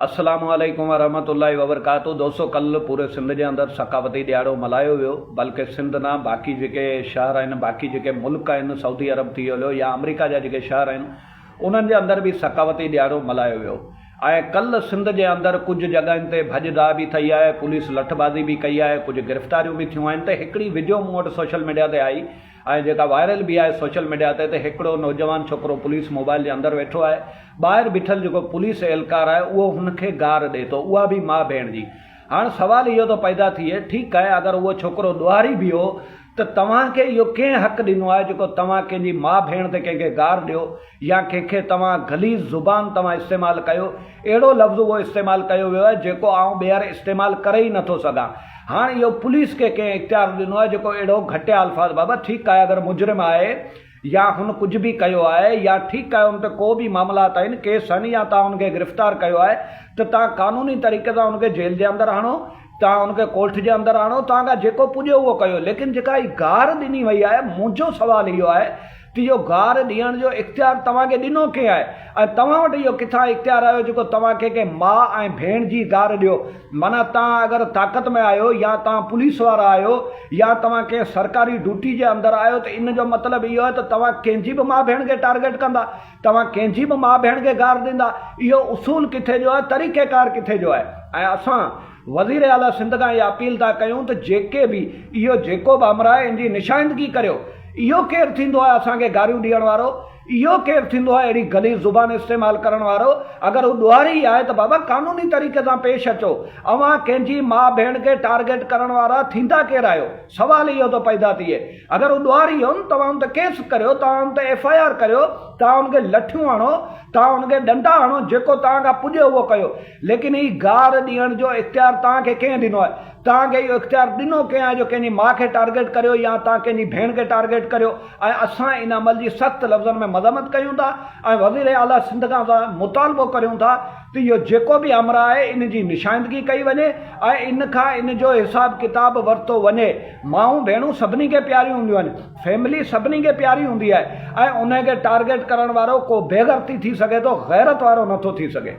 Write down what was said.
السلام عليڪم ورحمة الله وبرڪاته دوستو ڪلھ پوري سنڌ جي اندر ثقافتي ڏهاڙو ملهايو ويو بلڪه سنڌ نه باقي جيڪي شهر آهن باقي جيڪي ملڪ آهن سعودي عرب ٿي هليو يا آمريڪا جا جيڪي شهر آهن انهن جي اندر به ثقافتي ڏهاڙو ملهايو ويو ۽ ڪلھ سنڌ جي اندر ڪجھ جڳهين تي ڀڄ ڊاهه به ٿئي آهي پوليس لٺ بازي به ڪئي آهي ڪجھ گرفتاريون به ٿيون آهن ته هڪڙي وڊيو مون وٽ سوشل ميڊيا تي آئي ۽ جيڪا وائرل به آهي سوشل ميڊيا تي ته هڪڙو نوجوان ڇوڪرو پوليس موبائل جي اندر ويٺو آهي ٻاهر بيٺل جيڪو پوليس اهلڪار آهي اهو هن کي گار ڏئي ٿو اها به ماء ڀيڻ جي هاڻ سوال اهو ٿو پيدا ٿئي ٺيڪ آهي اگر اهو ڇوڪرو ڏوهاري به هو ته توهان کي اهو ڪنهن حق ڏنو آهي جيڪو توهان ڪنهن جي ماء ڀيڻ تي ڪنهن کي گار ڏيو يا ڪنهن کي توهان غليظ زبان توهان استعمال ڪيو، اهڙو لفظ اهو استعمال ڪيو ويو آهي جيڪو آئون ٻيهر استعمال ڪري ئي نٿو سگهان. هاڻ اهو پوليس کي ڪنهن اختيار ڏنو آهي جيڪو اهڙو گهٽيا الفاظ بابا ٺيڪ آهي اگر مجرم آهي يا هن ڪجهه به ڪيو آهي يا ٺيڪ آهي ان تي ڪو به معاملات آهن ڪيس آهن يا توهان ان کي گرفتار ڪيو آهي ته توهان قانوني طريقي سان ان کي جيل جي اندر آڻو توهان ان کي ڪورٽ جي اندر آڻو توهان کان جيڪو پڄيو اهو ڪيو ليڪن جيڪا هي گار ڏني وئي آهي منهنجو سوال اهو آهي ته اهو گار ڏيڻ جو اختيار توهان کي ڏنو ڪنهن آهي ۽ توهان وٽ اهو ڪٿان اختيار آيو جيڪو توهان ڪنهن کي ماء ۽ ڀيڻ جي گار ڏيو؟ معنيٰ توهان اگر طاقت ۾ آهيو يا توهان پوليس وارا آهيو يا توهان ڪنهن سرڪاري ڊيوٽي جي اندر آهيو ته ان جو مطلب اهو آهي ته توهان ڪنهن جي به ماء ڀيڻ کي ٽارگيٽ ڪندا، توهان ڪنهن جي به ماء ڀيڻ کي گار ڏيندا. اهو اصول ڪٿي جو آهي، طريقيڪار ڪٿي جو آهي؟ ۽ اسان وزير اعليٰ سنڌ کان اها اپيل ٿا ڪيون ته جيڪي به اهو جيڪو به امر آهي ان جي نشائندگي ڪريو. اهو ڪير ٿيندو آهي اسان کي گاريون ڏيڻ وارو؟ اهو ڪير ٿيندو آهي اهڙي غليظ زبان استعمال ڪرڻ وارو؟ اگر هو ڏوهاري ئي آهي ته بابا قانوني طريقي سان پيش اچو. اوهان ڪنهن جي ماء ڀيڻ کي ٽارگيٽ ڪرڻ وارا ٿيندا ڪير آهيو؟ سوال اهو ٿو پيدا ٿئي. اگر هو ڏوهاري هو نه توهان ان تي ڪيس ڪريو، توهان ان تي ايف I R ڪريو، توهان ان کي لٺيون هڻو، توهان ان کي ڏنڊا هڻو، جيڪو توهان کان پڄي اهو ڪيو. ليڪن هي گار ڏيڻ جو اختيار توهان کي ڪنهن ڏنو آهي؟ توهان کي اهو اختيار ڏنو ڪنهن آهي جو ڪنهن جي ماء کي ٽارگيٽ ڪريو يا توهان ڪنهن جي ڀيڻ کي ٽارگيٽ ڪريو ۽ اسان ان عمل جي سخت لفظن ۾ مذمت ڪيون ٿا ۽ وزير اعليٰ سنڌ کان اسان مطالبو ڪريون ٿا ته اهو جيڪو به امر آهي ان جي نشائندگي ڪئي وڃي ۽ ان کان ان جو حساب ڪتاب ورتو وڃي. مائون ڀيڻون سڀني کي پياريون هونديون آهن، فيملي سڀني کي پياري هوندي آهي ۽ انهي کي ٽارگيٽ ڪرڻ وارو ڪو بيغرتي ٿي سگهي ٿو غيرت وارو نٿو ٿي سگهي.